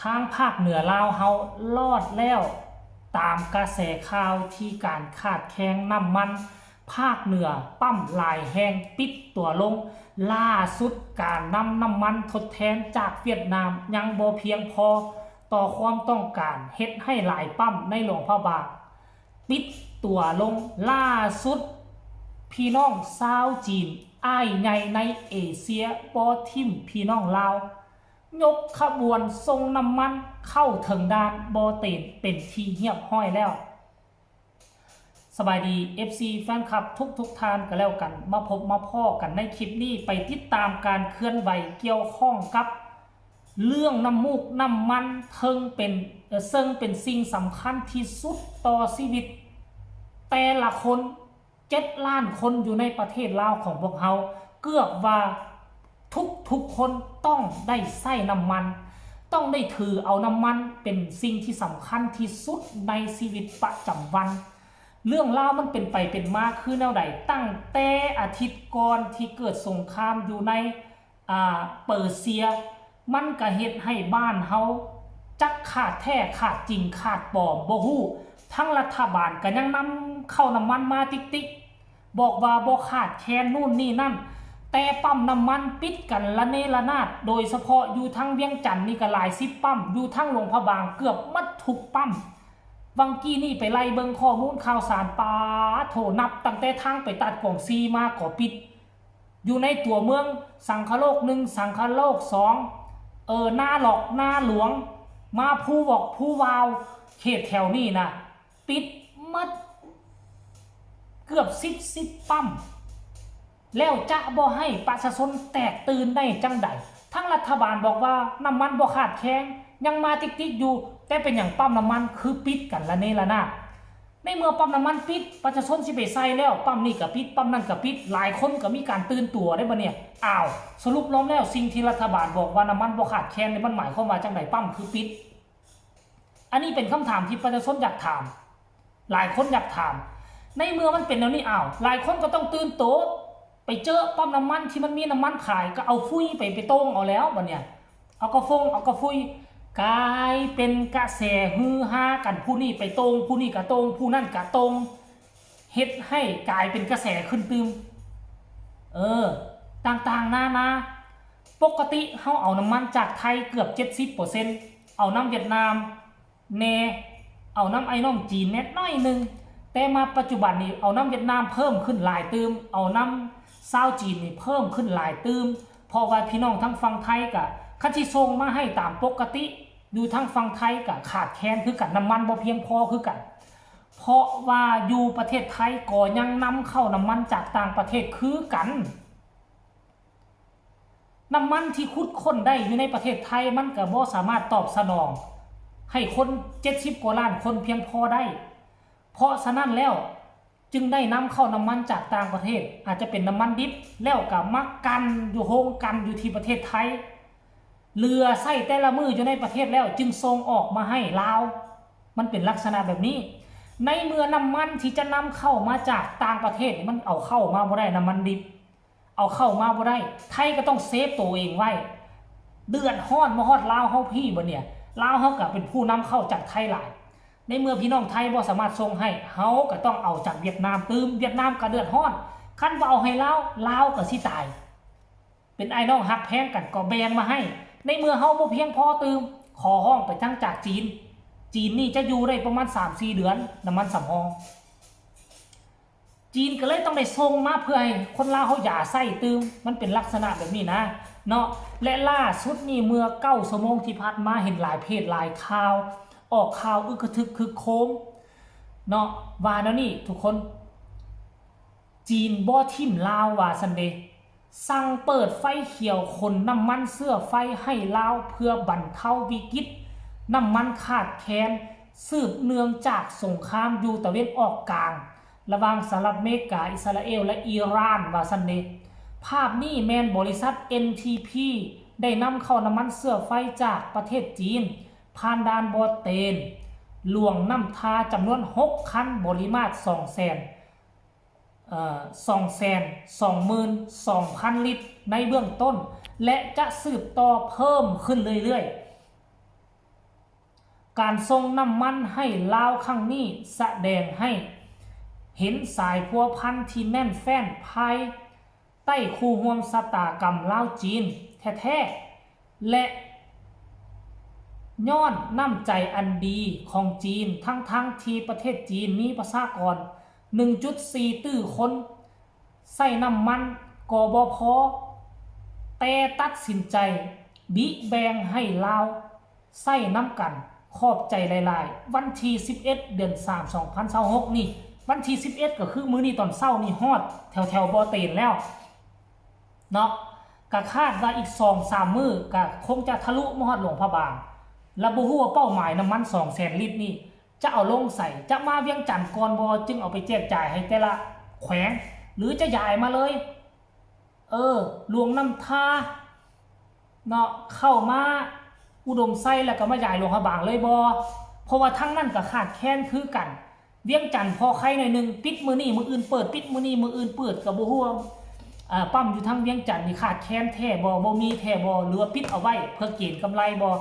ທາງພາກເໜືອລາວເຮົາລອດແລ້ວ. ຕາມກະແສຂ່າວທີ່ການຂາດແຄນນ້ຳມັນ, ພາກເໜືອປ້ຳຫຼາຍແຫ່ງປິດຕົວລົງ. ລ່າສຸດການນຳນ້ຳມັນທົດແທນຈາກຫວຽດນາມຍັງບໍ່ພຽງພໍຕໍ່ຄວາມຕ້ອງການ, ເຮັດໃຫ້ຫຼາຍປ້ຳໃນຫຼວງພະບາງປິດຕົວລົງ. ລ່າສຸດ ພີ່ນ້ອງຊາວຈີນ ອ້າຍໃຫຍ່ໃນເອເຊຍບໍ່ຖິ້ມພີ່ນ້ອງລາວ, ຍົກຂະບວນສົ່ງນ້ຳມັນເຂົ້າເຖິງດ່ານບໍ່ເຕັນເປັນທີ່ຮຽບຮ້ອຍແລ້ວ. ສະບາຍດີ ເອັຟຊີ ແຟນຄລັບທຸກໆທ່ານກໍແລ້ວກັນ, ມາພົບມາພໍ້ກັນໃນຄລິບນີ້ ໄປຕິດຕາມການເຄື່ອນໄຫວກ່ຽວຂ້ອງກັບເລື່ອງນ້ຳມູກນ້ຳມັນ ເຊິ່ງເປັນ ເຊິ່ງເປັນສິ່ງສຳຄັນທີ່ສຸດຕໍ່ຊີວິດແຕ່ລະຄົນ. ເຈັດລ້ານຄົນຢູ່ໃນປະເທດລາວຂອງພວກເຮົາ, ເກືອບວ່າທຸກໆຄົນຕ້ອງໄດ້ໃຊ້ນ້ຳມັນ, ຕ້ອງໄດ້ຖືເອົານ້ຳມັນເປັນສິ່ງທີ່ສຳຄັນທີ່ສຸດໃນຊີວິດປະຈຳວັນ. ເລື່ອງລາວມັນເປັນໄປເປັນມາຄືແນວໃດ? ຕັ້ງແຕ່ອາທິດກ່ອນທີ່ເກີດສົງຄາມຢູ່ໃນ ອາ ເປີເຊຍ, ມັນກະເຮັດໃຫ້ບ້ານເຮົາຈັກຂາດແທ້ຂາດຈິງຂາດປອມບໍ່ຮູ້. ທັງລັດຖະບານກະຍັງນຳເຂົ້ານ້ຳມັນມາຕິກໆ, ບອກວ່າບໍ່ຂາດແຄນນູ້ນນີ້ນັ້ນ, ແຕ່ປ້ຳນ້ຳມັນປິດກັນລະເນລະນາດ, ໂດຍສະເພາະຢູ່ທາງວຽງຈັນນີ້ກະຫຼາຍສິບປ້ຳ, ຢູ່ທາງຫຼວງພະບາງເກືອບໝົດທຸກປ້ຳ. ຫວ່າງກີ້ນີ້ໄປໄລ່ເບິ່ງຂໍ້ມູນຂ່າວສານ, ປາໂທ້ ນັບຕັ້ງແຕ່ທາງໄປຕັດກວາງຊີມາກໍປິດ. ຢູ່ໃນຕົວເມືອງ ສັງຄະໂລກໜຶ່ງ ສັງຄະໂລກສອງ ເອີ ນາຫຼອກ ນາຫຼວງ ມາພູວອກ ພູວາວ ເຂດແຖວນີ້ນະ ປິດໝົດເກືອບສິບ ສິບປ້ຳ. ແລ້ວຈະບໍ່ໃຫ້ປະຊາຊົນແຕກຕື່ນໄດ້ຈັ່ງໃດ? ທາງລັດຖະບານບອກວ່ານ້ຳມັນບໍ່ຂາດແຄນ, ຍັງມາຕິກໆຢູ່, ແຕ່ເປັນຫຍັງປ້ຳນ້ຳມັນຄືປິດກັນລະເນລະນາດ? ໃນເມື່ອປ້ຳນ້ຳມັນປິດ, ປະຊາຊົນຊິໄປໃສ່ແລ້ວ, ປ້ຳນີ້ກະປິດ, ປ້ຳນັ້ນກະປິດ, ຫຼາຍຄົນກະມີການຕື່ນຕົວເດ້ບາດນີ້. ອ້າວ, ສະຫຼຸບລວມແລ້ວ, ສິ່ງທີ່ລັດຖະບານບອກວ່ານ້ຳມັນບໍ່ຂາດແຄນນີ້ ມັນໝາຍຄວາມວ່າຈັ່ງໃດ? ປ້ຳຄືປິດ? ອັນນີ້ເປັນຄຳຖາມທີ່ປະຊາຊົນຢາກຖາມ, ຫຼາຍຄົນຢາກຖາມ. ໃນເມື່ອມັນເປັນແນວນີ້, ອ້າວ, ຫຼາຍຄົນກໍຕ້ອງຕື່ນໂຕ, ໄປເຈີປ້ຳນ້ຳມັນທີ່ມັນມີນ້ຳມັນຂາຍ ກໍເອົາຟຸຍໄປ ໄປໂຕ່ງເອົາແລ້ວບາດນີ້. ເອົາກະຟົງ ເອົາກະຟຸຍ ກາຍເປັນກະແສຮືຮາກັນ, ຜູ້ນີ້ໄປໂຕ່ງ ຜູ້ນີ້ກະໂຕ່ງ ຜູ້ນັ້ນກະໂຕ່ງ, ເຮັດໃຫ້ກາຍເປັນກະແສຂຶ້ນຕື່ມ ເອີ ຕ່າງໆນານາ. ປົກກະຕິເຮົາເອົານ້ຳມັນຈາກໄທເກືອບເຈັດສິບເປີເຊັນ, ເອົານຳຫວຽດນາມແດ່, ເອົານຳອ້າຍນ້ອງຈີນແດ່ໜ້ອຍໜຶ່ງ, ແຕ່ມາປັດຈຸບັນນີ້ເອົານຳຫວຽດນາມເພີ່ມຂຶ້ນຫຼາຍຕື່ມ, ເອົານຳຊາວຈີນນີ້ເພີ່ມຂຶ້ນຫຼາຍຕື່ມ. ເພາະວ່າພີ່ນ້ອງທາງຝັ່ງໄທກະ ຄັນຊິສົ່ງມາໃຫ້ຕາມປົກກະຕິ ຢູ່ທາງຝັ່ງໄທກະຂາດແຄນຄືກັນ, ນ້ຳມັນບໍ່ພຽງພໍຄືກັນ. ເພາະວ່າຢູ່ປະເທດໄທກໍຍັງນຳເຂົ້ານ້ຳມັນຈາກຕ່າງປະເທດຄືກັນ. ນ້ຳມັນທີ່ຂຸດຄົ້ນໄດ້ຢູ່ໃນປະເທດໄທ ມັນກະບໍ່ສາມາດຕອບສະໜອງໃຫ້ຄົນເຈັດສິບກວ່າລ້ານຄົນພຽງພໍໄດ້. ເພາະສະນັ້ນແລ້ວ ຈຶ່ງໄດ້ນຳເຂົ້ານ້ຳມັນຈາກຕ່າງປະເທດ, ອາດຈະເປັນນ້ຳມັນດິບ, ແລ້ວກະມາກັ່ນຢູ່ໂຮງກັ່ນຢູ່ທີ່ປະເທດໄທ, ເຫຼືອໃຊ້ແຕ່ລະມື້ຢູ່ໃນປະເທດແລ້ວ ຈຶ່ງສົ່ງອອກມາໃຫ້ລາວ. ມັນເປັນລັກສະນະແບບນີ້. ໃນເມື່ອນ້ຳມັນທີ່ຈະນຳເຂົ້າມາຈາກຕ່າງປະເທດນີ້ ມັນເອົາເຂົ້າມາບໍ່ໄດ້, ນ້ຳມັນດິບເອົາເຂົ້າມາບໍ່ໄດ້, ໄທກໍຕ້ອງເຊຟໂຕເອງໄວ້. ເດືອດຮ້ອນມາຮອດລາວເຮົາພີ້ບາດນີ້, ລາວເຮົາກໍເປັນຜູ້ນຳເຂົ້າຈາກໄທຫຼາຍ. ໃນເມື່ອພີ່ນ້ອງໄທບໍ່ສາມາດສົ່ງໃຫ້, ເຮົາກໍຕ້ອງເອົາຈາກຫວຽດນາມຕື່ມ, ຫວຽດນາມກໍເດືອດຮ້ອນ. ຄັນບໍ່ເອົາໃຫ້ລາວ, ລາວກໍຊິຕາຍ. ເປັນອ້າຍນ້ອງຮັກແພງກັນກໍແບ່ງມາໃຫ້. ໃນເມື່ອເຮົາບໍ່ພຽງພໍຕື່ມ, ຂໍຮ້ອງໄປທາງຈາກຈີນ. ຈີນນີ້ຈະຢູ່ໄດ້ປະມານສາມສີ່ເດືອນ, ນ້ຳມັນສຳຮອງ. ຈີນກໍເລີຍຕ້ອງໄດ້ສົ່ງມາເພື່ອໃຫ້ຄົນລາວເຮົາຢາໃຊ້ຕື່ມ, ມັນເປັນລັກສະນະແບບນີ້ນະເນາະ. ແລະ ລ່າສຸດນີ້ເມື່ອເກົ້າຊົ່ວໂມງທີ່ຜ່ານມາ ເຫັນຫຼາຍເພຈຫຼາຍຂ່າວ ອອກຂ່າວອຶກກະທຶກຄຶກໂຄມເນາະ, ວ່າແນວນີ້ທຸກຄົນ. ຈີນບໍ່ຖິ້ມລາວວ່າຊັ້ນເດ. ສັ່ງເປີດໄຟຂຽວຂົນນ້ຳມັນເຊື້ອໄຟໃຫ້ລາວເພື່ອບັນເທົາວິກິດນ້ຳມັນຂາດແຄນ ສືບເນື່ອງຈາກສົງຄາມຢູ່ຕາເວັນອອກກາງ ລະຫວ່າງສະຫະລັດອາເມລິກາ, ອິດສະຣາເອວ ແລະ ອີຣານ ວ່າຊັ້ນເດ. ພາບນີ້ແມ່ນບໍລິສັດ ເອັນທີພີ ໄດ້ນຳເຂົ້ານ້ຳມັນເຊື້ອໄຟຈາກປະເທດຈີນ ຜ່ານດ່ານບໍ່ເຕັນ ຫຼວງນ້ຳທາ ຈຳນວນຫົກຄັນ, ບໍລິມາດສອງແສນ ເອີ ສອງແສນສອງໝື່ນສອງພັນລິດໃນເບື້ອງຕົ້ນ ແລະ ຈະສືບຕໍ່ເພີ່ມຂຶ້ນເລື້ອຍໆ. ການສົ່ງນ້ຳມັນໃຫ້ລາວຄັ້ງນີ້ ສະແດງໃຫ້ເຫັນສາຍພົວພັນທີ່ແໜ້ນແຟ້ນພາຍໃຕ້ຄູ່ຮ່ວມຊະຕາກຳລາວຈີນແທ້ໆ ແລະ ຍ້ອນນ້ຳໃຈອັນດີຂອງຈີນ, ທັງໆທີ່ປະເທດຈີນມີປະຊາກອນໜຶ່ງຈຸດສີ່ຕື້ຄົນ, ໃຊ້ນ້ຳມັນກໍບໍ່ພໍ, ແຕ່ຕັດສິນໃຈບິແບ່ງໃຫ້ລາວໃຊ້ນຳກັນ. ຂອບໃຈຫຼາຍໆ. ວັນທີສິບເອັດ ເດືອນສາມ ສອງພັນຊາວຫົກນີ້, ວັນທີສິບເອັດ ກໍຄືມື້ນີ້ຕອນເຊົ້ານີ້ ຮອດແຖວໆບໍ່ເຕນແລ້ວເນາະ, ກະຄາດວ່າອີກສອງສາມມື້ກະຄົງຈະທະລຸມາຮອດຫຼວງພະບາງ. ລະບໍ່ຮູ້ວ່າເປົ້າໝາຍນ້ຳມັນສອງແສນລິດນີ້ ຈະເອົາລົງໃສ? ຈະມາວຽງຈັນກ່ອນບໍ່ ຈຶ່ງເອົາໄປແຈກຈ່າຍໃຫ້ແຕ່ລະແຂວງ ຫຼືຈະຢາຍມາເລີຍ ເອີ ຫຼວງນ້ຳທາເນາະ, ເຂົ້າມາອຸດົມໄຊ ແລ້ວກໍມາຢາຍຫຼວງພະບາງເລີຍບໍ່? ເພາະວ່າທາງນັ້ນກໍຂາດແຄນຄືກັນ. ວຽງຈັນພໍໄຄໜ້ອຍໜຶ່ງ, ປິດມື້ນີ້ມື້ອື່ນເປີດ, ປິດມື້ນີ້ມື້ອື່ນເປີດ, ກໍບໍ່ຮູ້ວ່າ ອາ ປ້ຳຢູ່ທາງວຽງຈັນນີ້ຂາດແຄນແທ້ບໍ່, ບໍ່ມີແທ້ບໍ່ ຫຼືວ່າປິດເອົາໄວ້ເພື່ອເກນກຳໄລບໍ່?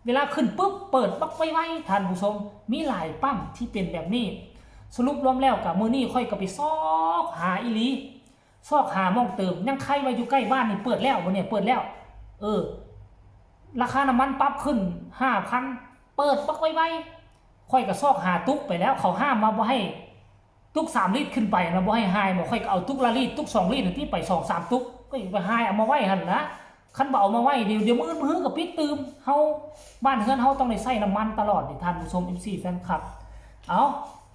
ເວລາຂຶ້ນປຶບ ເປີດບັກໄວໆ ທ່ານຜູ້ຊົມ, ມີຫຼາຍປ້ຳທີ່ເປັນແບບນີ້. ສະຫຼຸບລວມແລ້ວກະ ມື້ນີ້ຂ້ອຍກໍໄປຊອກຫາອີ່ຫຼີ, ຊອກຫາໝ່ອງເຕີມ. ຍັງໄຄວ່າຢູ່ໃກ້ບ້ານນີ້ເປີດແລ້ວບໍ່ນີ້, ເປີດແລ້ວ. ເອີ ລາຄານ້ຳມັນປັບຂຶ້ນຫ້າພັນ, ເປີດບັກໄວໆ. ຂ້ອຍກໍຊອກຫາຕຸກໄປແລ້ວ, ເຂົາຫ້າມວ່າບໍ່ໃຫ້ ຕຸກສາມລິດຂຶ້ນໄປນະ ບໍ່ໃຫ້ຫາຍບໍ່? ຂ້ອຍກໍເອົາຕຸກລະລິດ ຕຸກສອງລິດຫັ້ນຕິ ໄປສອງສາມຕຸກ ຂ້ອຍກໍໄປຫາຍເອົາມາໄວ້ຫັ້ນລະ. ຄັນບໍ່ເອົາມາໄວ້ ດຽວ ດຽວມື້ອື່ນມື້ຮືກໍປິດຕື່ມ. ເຮົາ ບ້ານເຮືອນເຮົາຕ້ອງໄດ້ໃຊ້ນ້ຳມັນຕະຫຼອດເດ ທ່ານຜູ້ຊົມ ເອັຟຊີ ແຟນຄລັບ. ເອົາ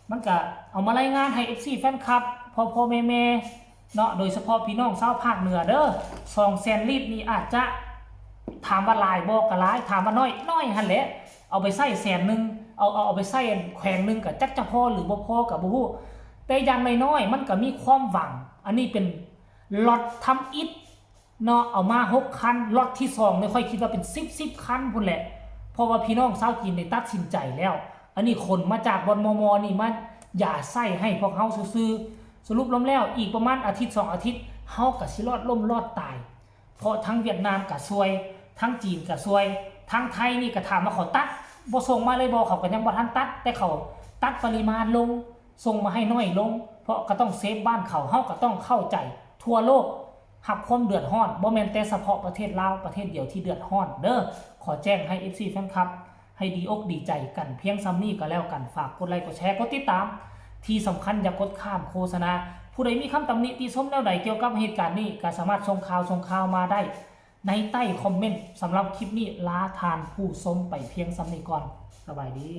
ມັນກະເອົາມາລາຍງານໃຫ້ ເອັຟຊີ ແຟນຄລັບ ພໍ່ໆແມ່ໆ ເນາະ ໂດຍສະເພາະພີ່ນ້ອງຊາວພາກເໜືອເດີ. ສອງແສນລິດນີ້ອາດຈະ ຖາມວ່າຫຼາຍບໍ່? ກໍຫຼາຍ. ຖາມວ່ານ້ອຍ? ນ້ອຍຫັ້ນແຫຼະ. ເອົາໄປໃຊ້ແສນໜຶ່ງ ເອົາ ເອົາ ເອົາໄປໃຊ້ແຂວງໜຶ່ງ ກໍຈັກຈະພໍຫຼືບໍ່ພໍກໍບໍ່ຮູ້, ແຕ່ຢ່າງໜ້ອຍໆມັນກໍມີຄວາມຫວັງ. ອັນນີ້ເປັນລັອດທຳອິດເນາະ, ເອົາມາຫົກຄັນ. ລັອດທີສອງນີ້ຂ້ອຍຄິດວ່າເປັນສິບ ສິບຄັນພຸ້ນແຫຼະ, ເພາະວ່າພີ່ນ້ອງຊາວຈີນໄດ້ຕັດສິນໃຈແລ້ວ. ອັນນີ້ຂົນມາຈາກບ່ອນມໍ່ໆນີ້ມາຢາໃສ່ໃຫ້ພວກເຮົາຊື່ໆ. ສະຫຼຸບລວມແລ້ວ ອີກປະມານອາທິດສອງອາທິດ ເຮົາກໍຊິລອດລົ້ມລອດຕາຍ. ເພາະທັງຫວຽດນາມກະຊ່ວຍ, ທັງຈີນກະຊ່ວຍ, ທັງໄທນີ້ກະຖາມວ່າເຂົາຕັດບໍ່ສົ່ງມາເລີຍບໍ່? ເຂົາກະຍັງບໍ່ທັນຕັດ, ແຕ່ເຂົາຕັດປະລິມານລົງ, ສົ່ງມາໃຫ້ໜ້ອຍລົງ, ເພາະກະຕ້ອງເຊບບ້ານເຂົາ. ເຮົາກະຕ້ອງເຂົ້າໃຈ, ທົ່ວໂລກຮັບຄວາມເດືອດຮ້ອນ, ບໍ່ແມ່ນແຕ່ສະເພາະປະເທດລາວປະເທດດຽວທີ່ເດືອດຮ້ອນເດີ. ຂໍແຈ້ງໃຫ້ ເອັຟຊີ ແຟນຄລັບ ໃຫ້ດີອົກດີໃຈກັນພຽງສ່ຳນີ້ກໍແລ້ວກັນ. ຝາກກົດໄລກ໌ ກົດແຊ ກົດຕິດຕາມ, ທີ່ສຳຄັນຢ່າກົດຂ້າມໂຄສະນາ. ຜູ້ໃດມີຄຳຕຳໜິຕິຊົມແນວໃດກ່ຽວກັບເຫດການນີ້ ກໍສາມາດສົ່ງຂ່າວ ສົ່ງຂ່າວມາໄດ້ໃນໃຕ້ຄອມເມັນ. ສຳລັບຄລິບນີ້ ລາທ່ານຜູ້ຊົມໄປພຽງສ່ຳນີ້ກ່ອນ. ສະບາຍດີ.